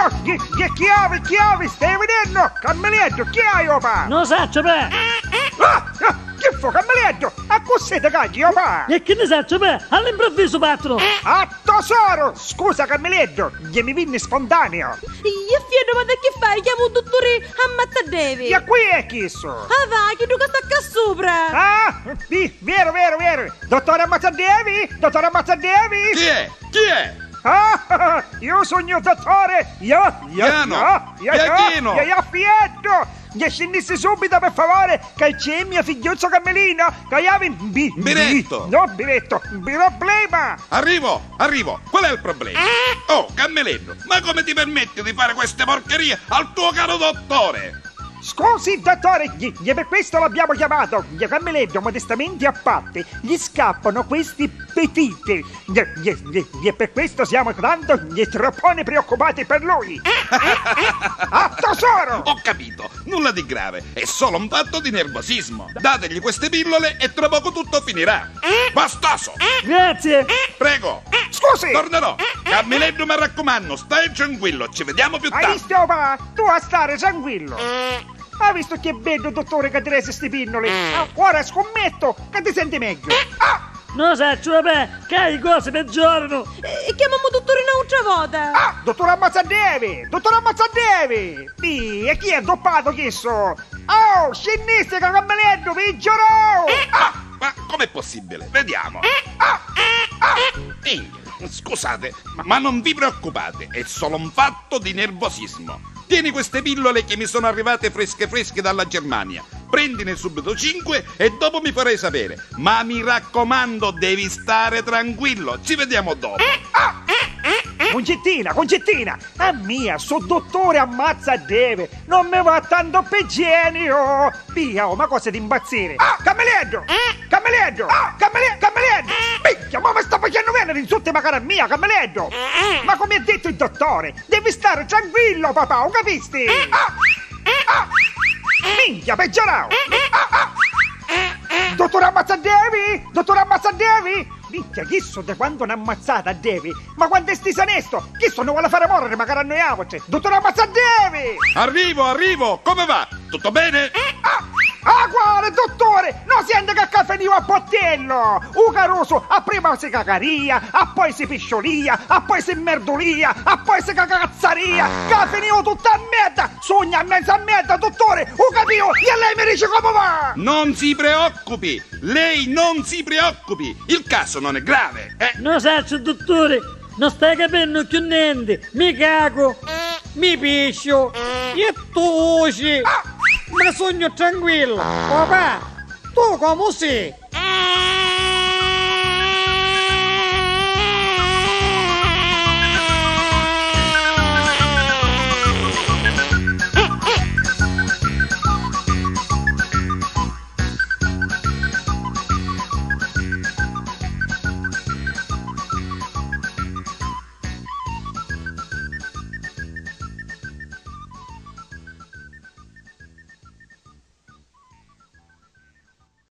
Io, chi, chi, chiave, chiave, stai vedendo? Cammeletto, chi hai, opa? Non saccio, beh! Ah, ah, che fu, Cammeletto? A cos'è te cagli, opa? E che ne saccio, beh? All'improvviso partono! A tesoro! Scusa, Cammeletto, gli mi vinne spontaneo. Io fiero, ma da che fai? Chiamo il dottore Ammazzadevi. E qui è chisso? Ah va, chi tu che sta qua sopra? Ah, sì, vero, vero, vero. Dottore Ammazzadevi? Dottore Ammazzadevi? Chi è? Chi è? Ah, io sono il dottore! Io, io, Piano, io, io, Bianchino. io, io, fietto! Gli scendissi subito per favore, che c'è mio figliuzzo Cammelino, che io un bi, Biretto. No, biretto, un problema! Arrivo, arrivo. Qual è il problema? Oh, Cammeletto, ma come ti permetti di fare queste porcherie al tuo caro dottore? Scusi, dottore, gli, gli per questo l'abbiamo chiamato. Gli Cammeletto, modestamente a parte, gli scappano questi petiti. Gli, gli, gli, gli per questo siamo tanto gli troppone preoccupati per lui. A tesoro! Ho capito, nulla di grave, è solo un fatto di nervosismo. Dategli queste pillole e tra poco tutto finirà. Bastoso! Grazie! Prego! Scusi! Tornerò! Cammeletto, mi raccomando, stai tranquillo, ci vediamo più Hai tardi. visto, pa? Tu a stare tranquillo. Hai visto che bello dottore che ti rese sti pinnoli? Ora scommetto che ti senti meglio. Ah! Non saccio, vabbè, che le cose peggiorano! E chiamiamo il dottore un'altra volta. Ah! Dottore Ammazzadevi! Dottore Ammazzadevi! Sì, e chi è doppato chisso? Oh, scendiste che cammeletto, vi giuro! Ah! Ma com'è possibile? Vediamo. Ehi, Scusate, ma non vi preoccupate, è solo un fatto di nervosismo. Tieni queste pillole che mi sono arrivate fresche fresche dalla Germania. Prendine subito 5 e dopo mi farai sapere. Ma mi raccomando, devi stare tranquillo. Ci vediamo dopo. Concettina, Concettina! A mia, so dottore ammazza deve! Non mi va tanto per genio! Via, oh, ma cosa di impazzire! Ah, Cammeletto! Cammeletto! Ah, Cammele- Cammeletto! Minchia, ma mi sta facendo venere insulti magari a mia, Cammeletto! Ma come ha detto il dottore, devi stare tranquillo, papà, ho capisti? Ah! Ah! Minchia, peggiorò! Ah, ah! Dottore Ammazzadevi! Dottore Ammazzadevi! Minchia, chissà da quando n'ha ammazzata Devi! Ma quando è stisanesto! Chissà non vuole fare morire, magari a noi avoce! Dottore Ammazzadevi! Arrivo, arrivo. Come va? Tutto bene? Ah! Ah, guarda, dottore! Non si anda che caffè a bottello! U caruso, a prima si cacaria, a poi si pisciolia, a poi si merdolia, a poi si cacazzaria! Caffè tutta a merda! Sogna a mezza merda, dottore! U capio! E lei mi dice come va! Non si preoccupi. Lei non si preoccupi. Il caso non è grave, eh? Non saccio, dottore, non stai capendo più niente! Mi cago, mi piscio, e tosi! Ma sogno tranquillo! Papà, tu come sei?